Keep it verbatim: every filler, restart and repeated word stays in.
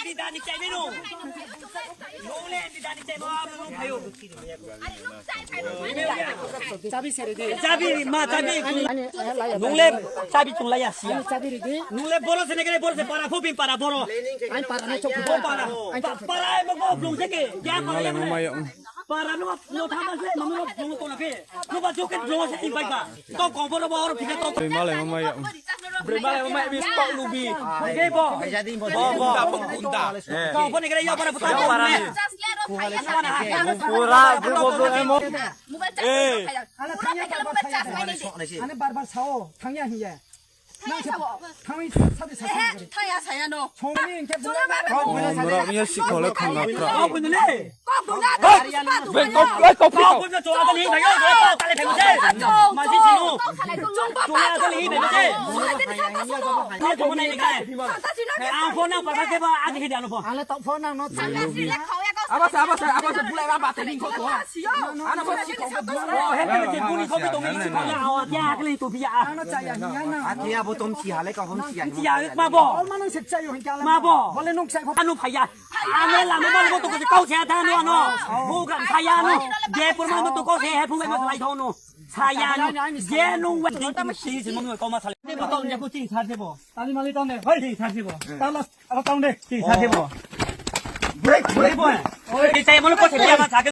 Di dani chai mino. Nongle di dani chai mo amo nung phayo. Chabi seri di. Chabi ma chabi. Ani, eh, laya. Nongle chabi chung laya sia. Ani chabi ridi. Nongle boro se negre boro se para phobin para boro. Ani para no chok. Bo para. Ani chok. Para ai mo blung se ke. Ya para ya. Para no no thama se mo no blung to na ke. No ba joke blung se in bai ba. To ko boro boro phika to. Malai mo maya. Bwrwi malai bo mai bi tok lubi. Hwnkhe bo. Bo, bo. Bunda, bo bunda. Kok bo ni kare yo, bo ni buta. Yo, para ni. Pura, bo, bo, bo, emo. Eh. Ani bar bar sao, thangya hiya. Thangya sao. Thangwi sadi sao. Thangya saya no. Songni hwnkhe bo. Oh, mura, iya si khole thangya pra. Kok bo ni le. Kok bo na. Hei! Beng kok, oi, kok, kok. Kok bo na, chwla ta ni, yo, yo, kok ta le thang se. Ma si si no. Chwla ta ni, thang se. Ni to na ni kai. Ang phone number ba ke ba, ang hi dia no phone. Ang le to phone nang no. Aba sa, aba sa, aba sa, bulai ba, ba te ni kok to. Ano ba si kok to. Oh, he ke je buni kok to ni si ko ya, awa kya akli to biya. Ano chaya ni ya na. Ati abo tom si hale ka hom si ya. Si ya ma bo. Al manang se chayo hin kala. Ma bo. Bole nuk sai. Ano phaya. Ame lama bal bo to ko kau se ta no no. Bo ga saya no. Je pur ma to ko se he phu ma lai tho no. Saya no. Je no wa ti ti si mo ko ma sa. Te bo to ne ko ti sa je bo. Tali mali tong de. Hoi ti sa je bo. Tala aba tong de. Ti sa je bo. Break break bo. Oi ti sai mo ko se ya ma sa ke.